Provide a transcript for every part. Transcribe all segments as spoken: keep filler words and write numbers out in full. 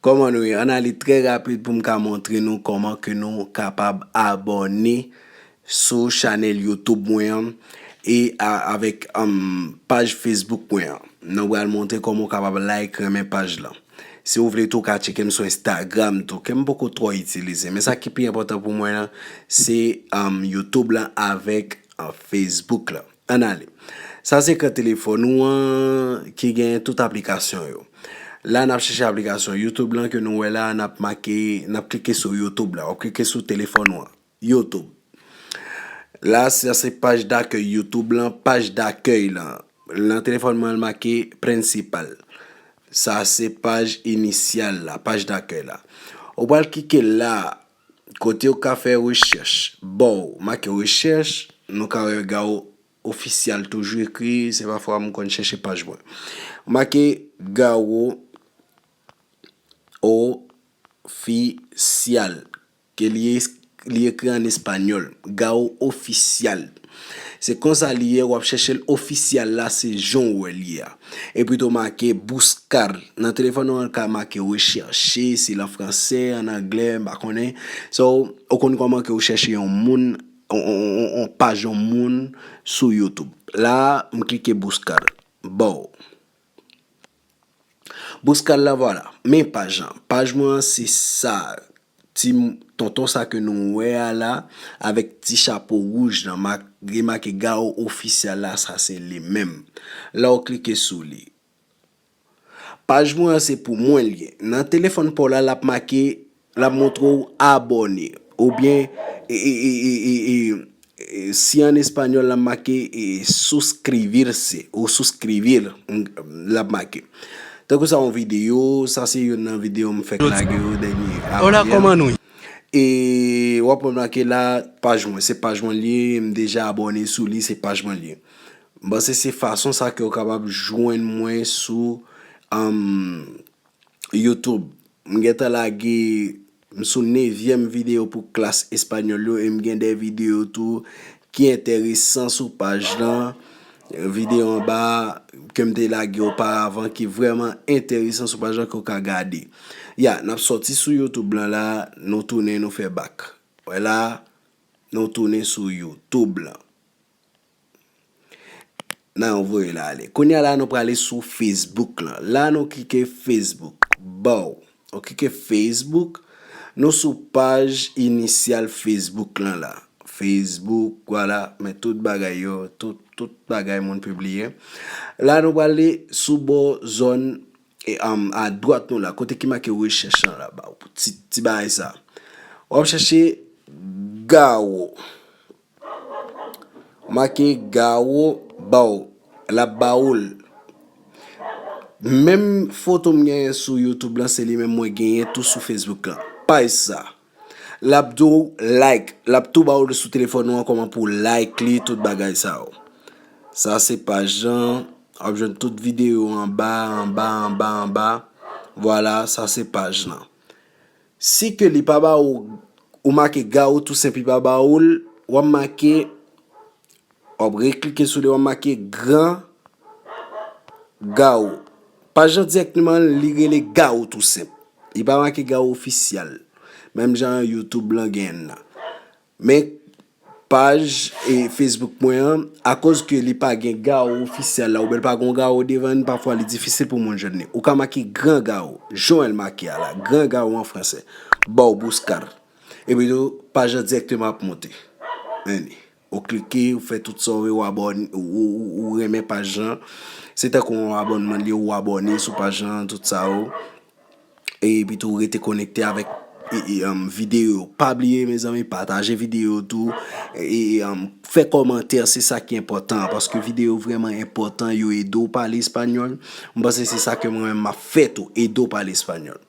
Kòman nou ye? Ann ale trè rapid pou m ka montre nou kòman ke nou kapab abòne sou chanèl YouTube mwen an e a, avèk um, paj Facebook mwen an. Nou pral montre kòman w kapab like, renmen paj lan. Si w vle tou, w ka tcheke m sou Instagram tou, ke m poko twò itilize. Men sa ki pi enpòtan pou mwen lan, se um, YouTube lan avèk uh, Facebook lan. Ann ale. Sa se ekran telefòn ou an ki gen tout aplikasyon yo. La n ap chèche aplikasyon YouTube lan ke nou wè la, n ap make, n ap klike sou YouTube la. W ap klike sou telefòn ou an. YouTube. La sa se paj dakèy YouTube lan, paj dakèy lan. Nan telefòn mwen l make prensipal. Sa se paj inisyal la, paj dakèy la. Ou pral klike la, kote w ka fè rechèch. Bò w make rechèch, nou ka wè Gao ofisyal toujou ekri, se pafwa m konn chèche paj mwen. Make Gao ofisyal, ke li, li ekri an espanyòl, Gao ofisyal. Se konsa li ye, w ap chèche l ofisyal la, se jan w wè li a. Epi tou make buscar. Nan telefòn ou an ka make recherche, si l an fransè, an anglè, m pa konnen. So, ou konn kòman ke ou chèche yon moun, on, on, on, on paj yon moun sou YouTube. La, m klike buscar. Bò w. Buscar la, vwala. Men paj lan. Paj mwen an, se sa. Ti m- tonton sa ke nou wè a la, avèk ti chapo wouj lan, ma- remake Gao ofisyal la, sa se li menm. La w klike sou li. Paj mwen an se pou mwen l ye. Nan telefòn pa w la, l ap make, l ap montre w abòne. Oubyen, e, e, e, e, e, e, e, si an espanyòl, l ap make e, suscribirse ou suscribir, l ap make. Tankou sa yon videyo, sa se youn nan videyo m fèk lage yo dènye Hola, avyè. Kòman nou? E w ap remake la, paj mwen, se paj mwen l ye, m deja abòne sou li, se paj mwen l ye. M panse se fason sa ke w kapab jwenn mwen sou um, YouTube. M gentan lage, m sou nevyèm videyo pou klas espanyòl yo e m gen de videyo tou ki enteresan sou paj lan. Videyo anba ke m te lage oparavan ki vrèman enteresan sou paj lan ke w ka gade. Ya, n ap sòti sou YouTube lan la, nou tounen, nou fè bak. Wè la, nou tounen sou YouTube lan. Nan yon voye l ale. Kounye a la, nou prale sou Facebook lan. La, nou klike Facebook. Bò w. Nou klike Facebook. Nou sou paj inisyal Facebook lan la. Facebook, vwala. Men tout bagay yo, tout, tout bagay moun pibliye. La, nou prale sou bò zòn e, um, adwat nou la, kote ki make rechèch lan la, ba w ti, ti bagay sa. W ap chèche Gao. Make Gao, ba w, l ap ba w l. Menm foto m genyen sou YouTube lan, se li menm mwen genyen tou sou Facebook lan. Paj sa. L ap di w like, l ap tou ba w li sou telefòn ou an kòman pou w like li, tout bagay sa yo. Sa se paj lan, w ap jwenn tout videyo anba, anba, anba, anba. Vwala, sa se paj lan. Si ke li pa ba ou, ou make Gao tou senp, li pa ba ou l, w ap make, w ap reklike sou li, w ap make Gran Gao. Paj lan dirèkteman, li rele Gao tou senp. Li pa make Gao ofisyal. Menm jan YouTube lan genyen nan. Men paj e Facebook mwen an, akoz ke li pa gen Gao ofisyal la, oubyen li pa gen Gao devan li, pafwa li difisil pou moun jwenn li. Ou ka make Gran Gao, jan l make a la, Gran Gao an fransè. Ba w buscar. Epi tou, paj lan dirèkteman ap monte. Men li. Ou klike, ou fè tout sa w vle, ou abòne, ou, ou, ou, ou renmen paj lan. Se tankou yon abònman li, ou abòne sou paj lan, tout sa yo. Epi tou rete konekte avèk e, e, um, videyo yo. Pa bliye, mezanmi, pataje videyo yo tou. E, e, um, fè kòmantè, se sa ki enpòtan, paske videyo vrèman enpòtan, yo ede w pale espanyòl. M panse se sa ke mwen menm m ap fè tou, ede w pale espanyòl.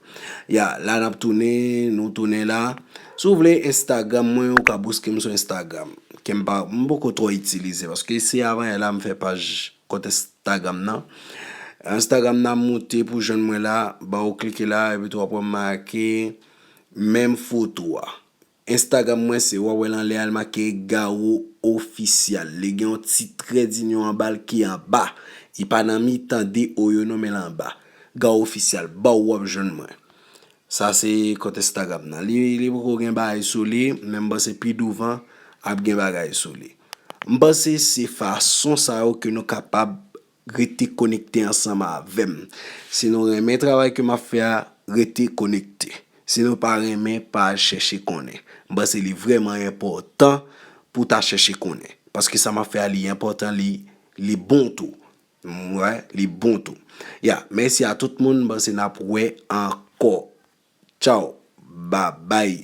Ya, la n ap tounen, nou tounen la. Si w vle Instagram mwen, ou ka bouske m sou Instagram. Ke m pa, m poko twò itilize, paske se avanyè la m fè paj kont Instagram nan. Instagram nan ap moute pou jwenn mwen la, ba w klike la, epi tou w ap wè m make menm foto a. Instagram mwen se, w ap wè l anlè a, l make Gao Ofisyal. Li gen yon ti trè dinyon anba l ki anba. Li pa nan mitan de o yo non, men l anba. Gao Ofisyal, ba w w ap jwenn mwen. Sa se kont Instagram nan. Li, li poko gen bagay sou li, men m panse pi douvan ap gen bagay sou li. M panse se fason sa yo ke nou kapab rete konekte ansanm avè m. Si nou renmen travay ke m ap fè a, rete konekte. Si nou pa renmen, pa al chèche konnen. M panse li vrèman enpòtan pou ta chèche konnen. Paske sa m ap fè a, li enpòtan, li, li bon tou. Wè, li bon tou. Ya, mèsi a tout moun, m panse n ap wè ankò. Tchaw, babay.